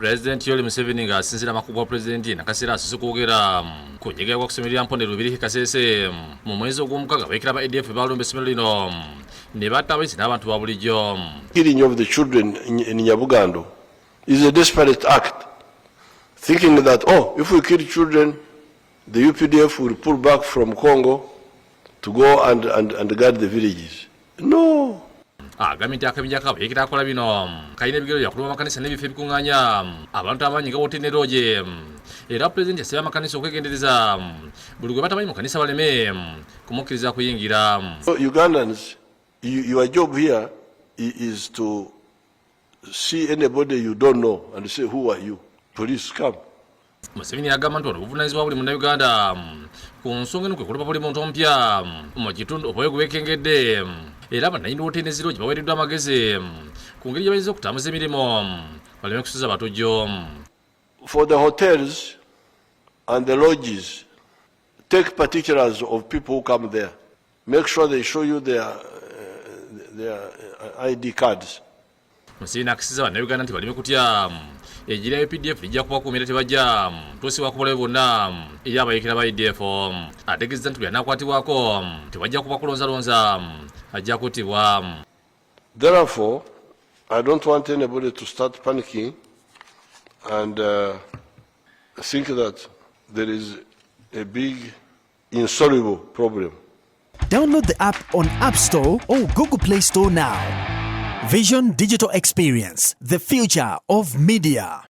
Pulezidenti Yoweri Museveni ng'asinziira amakubo gwa pulezidenti nakaseera asose kwogera ku njegera kwa kusomero lya Mpone Lubiri Kasese mu mwezi ogw'omukaaga abayeekera ba ADF baalumba essomero lino ne batta abayizi n'abantu ba bulijjo. Killing of the children in Nyabugando is a desperate act, thinking that, oh, if we kill children, the UPDF will pull back from Congo to go and guard the villages. No. Agambye nti akabinja k'abayeekera akola bino kalina ebigero byakuluma amakanisa n'ebifo ebikuŋŋaanya abantu abangi nga woteeri ne loogi. Era pulezidenti yasabye amakanisa okwegendereza buli gwe batamanyi mu kanisa baleme kumukkiriza kuyingira. So Ugandans, your job here is to see anybody you don't know and say, "Who are you? Police, come." Museveni agamba nti wano obuvunaanyizibwa buli munnayuganda ku nsonga eno kwe kulaba buli muntu omupya mu kitundu oba gwe beekengedde. Era bannannyini woteeri ne ziroogi baweereddwa amagezi ku ngeri gye bayinza okutambuza emirimu baleme kusuza batujju. For the hotels and the lodges, take particulars of people who come there. Make sure they show you their ID cards. Museveni akisiza bannayuganda nti baleme kutya, eggye lya UPDF lijja kubakuumira, tebajja tuusibwa ku bulabe bwonna eri abayeekera ba ADF. Ategeezezza nti buli anaakwatibwako tewajja kuba kulonzalonza, ajja kuttibwa. Therefore, I don't want anybody to start panicking and think that there is a big insoluble problem. Download the app on App Store or Google Play Store now. Vision Digital Experience, the future of media.